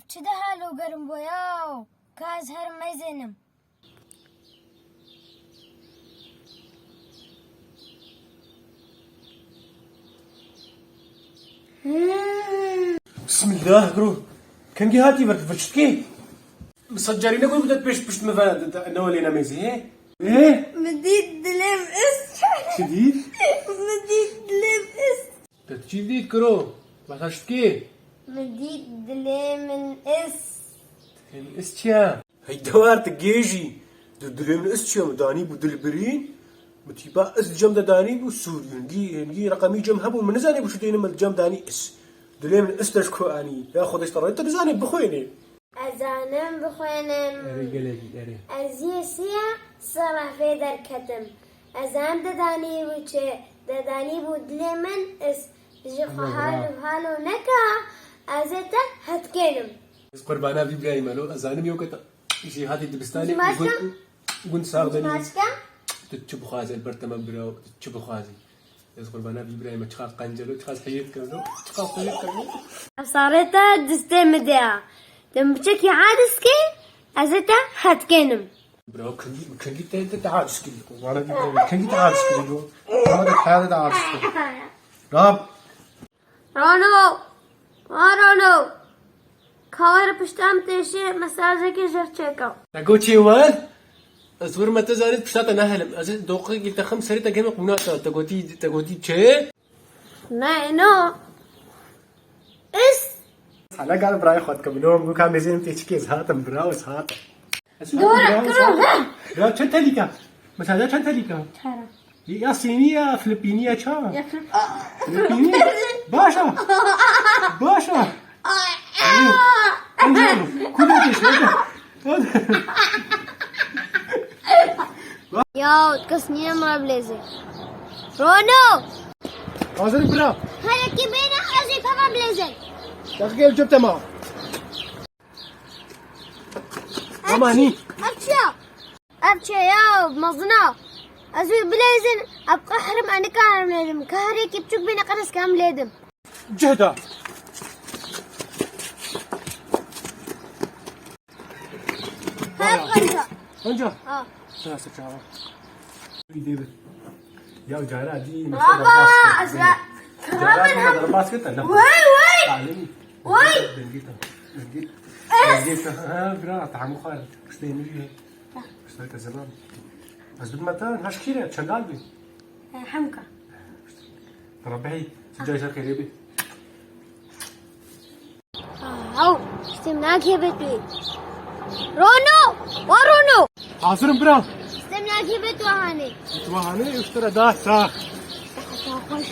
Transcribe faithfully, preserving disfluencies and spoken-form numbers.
Çi de halo germ bo yaw? Ka ez herim meyzênim. Bismillah, bro. Kengî hatî vir, vir çi dikê? Min sed carî negot, bi te pêş pişt min ve, de, de, ne welê nemêzî, hê? Hê? Min dît dilê min ist. Çi dît? Min dît dilê min ist. Te çi dît, kuro? Behsa çi dikê? Min dît dilê min ist. Dilê min ist çi ya? Hey dewar, tu gêj î. Tu dilê min ist çi ya? Min danî bû dilbirîn. Min tîpa ist cem de danî bû, sûr. Hingî, hingî reqemî cem hebû, min nizanî bû çi têne, min cem danî ist. Dilê min ist te ji ku anî? Ya Xwedê ji te re, tu dizanî bixwênî. Ez zanim bixwênim. Erê gelekî, erê. Ez yê siya serefê derketim. Ez zanim dedanî bû çi, dedanî bû dilê min ist. Ji xwe halo halo neka, ez ê te hetkênim. Ez qurbana vî birayê me lo, ez zanim yo ke te jî hatî dibistanê. Cî maçka? Gund, gund sax benî. Cî maçka? Tu çi bixwazî, li ber te me bira, tu çi bixwazî. Ez qurbana vî birayê me, çiqas qencelo, çiqas heyet kelo, çiqas heyet kelo. Sarê te distê min de ya. Dem biçekî adiskê, ez ê te hetkênim. Bira, kengî, kengî te, te, te adiskî. Qurbana vî birayê me, kengî te adiskî. Qurbana te, te adiskî. Rab. Rano! Ha Rano! Ka were pişta min têşê mesajekê jer çêka. Te got çê wer? Ez wir me te zanî pişta te nehelim. Ez ê doqekî te xem serê te geme qûna te. Te gotî, te gotî çi? Me ino. Ist. Hala gal birayê xwe dikim. No, min ka mêzên tê çikê ez hatim, bira, ez hatim. Dora, kuro. Ya çend telîka? Mesela çend telîka? Çara. Ya Sînî ya Filipînî ya ça? Ya Filip-, Filipînî? Baş a. Baş a. Alo. Alo. Kuda keşke. Ya kes niye mı bileze? Rono! Hazır bira. Hele ki beni hazır tamam bileze. Dakika gel cep tamam. Ama ni? Ev çi ya? Ev çi ya? Mezina. Ez wî bilêzin, ev qehrim, ez nikarim lêdim. Kahrê ki biçûk bîne qeris kam lêdim. Cihda. Hep qanca. Qanca? Ha. Sana sıçağı. Bir de bir. Ya cara dî. Baba, ez ra. Cara dî, derbas kete. Vay, vay. Vay. Dengita. Dengita. Ha, bira, tamu xal. Kısteyim. Kısteyim, selam. Ez dibime te, ha ji kî re, çendal bî? E, Hemka. Rebehî, sincay ser xêrê bî. Aw, sistem nakê be tu. Rono, wa Rono. Hazir im bira. Sistem nakê be tu hanê. Tu hanê, üç lira daha sağ. Daha xweş.